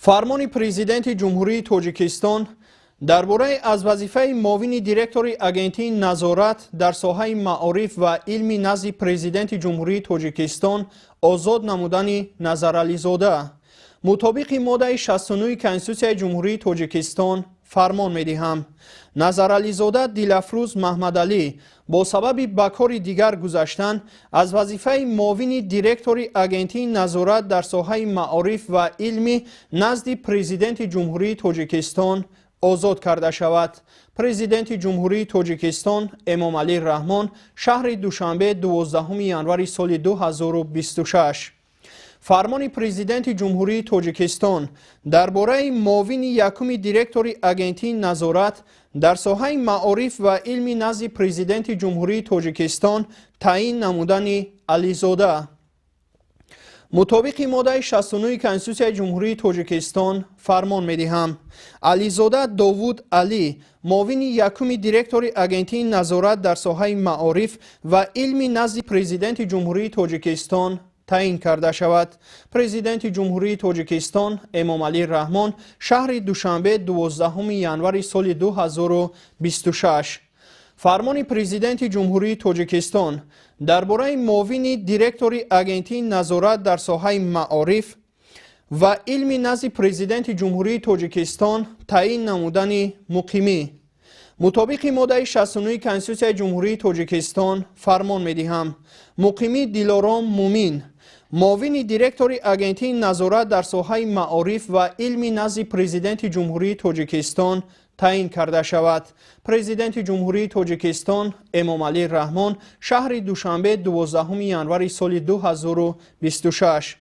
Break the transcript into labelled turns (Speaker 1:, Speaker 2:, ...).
Speaker 1: Фармони Президенти Ҷумҳурии Тоҷикистон дар бораи аз вазифаи муовини директори Агентии назорат дар соҳаи маориф ва илми назди Президенти Ҷумҳурии Тоҷикистон озод намудани Назарализода. Мутобиқи моддаи 69 Конститутсияи Ҷумҳурии Тоҷикистон фармон медиҳам: Назарализода Дилафрӯз Маҳмадалӣ бо сабаби ба кори дигар гузаштан аз вазифаи муовини директори Агентии назорат дар соҳаи маориф ва илми назди Президенти Ҷумҳурии Тоҷикистон озод карда шавад. Президенти Ҷумҳурии Тоҷикистон Эмомалӣ Раҳмон, шаҳри Душанбе, 12 январи соли 2026. Фармони Президенти Ҷумҳурии Тоҷикистон дар бораи муовини якуми директори Агентии назорат дар соҳаи маориф ва илми назди Президенти Ҷумҳурии Тоҷикистон таъин намудани Ализода. Мутобиқи моддаи 69 Конститутсияи Ҷумҳурии Тоҷикистон фармон медиҳам: Ализода Довуд Алӣ муовини якуми директори Агентии назорат дар соҳаи маориф ва илми назди Президенти Ҷумҳурии Тоҷикистон таъин карда шавад. Президенти Ҷумҳурии Тоҷикистон Эмомалӣ Раҳмон, шаҳри Душанбе, 12 январи соли 2026. Фармони Президенти Ҷумҳурии Тоҷикистон дар бораи муовини директори Агентии назорат дар соҳаи маориф ва илми назди Президенти Ҷумҳурии Тоҷикистон таъин намудани Муқимӣ. Мутобиқи моддаи 69 Конститутсияи Ҷумҳурии Тоҷикистон фармон медиҳам: Муқимӣ Дилором Мумин муовини директори Агентии назорат дар соҳаи маориф ва илми назди Президенти Ҷумҳурии Тоҷикистон таъин карда шавад. Президенти Ҷумҳурии Тоҷикистон Эмомалӣ Раҳмон, шаҳри Душанбе, 12 январи соли 2026.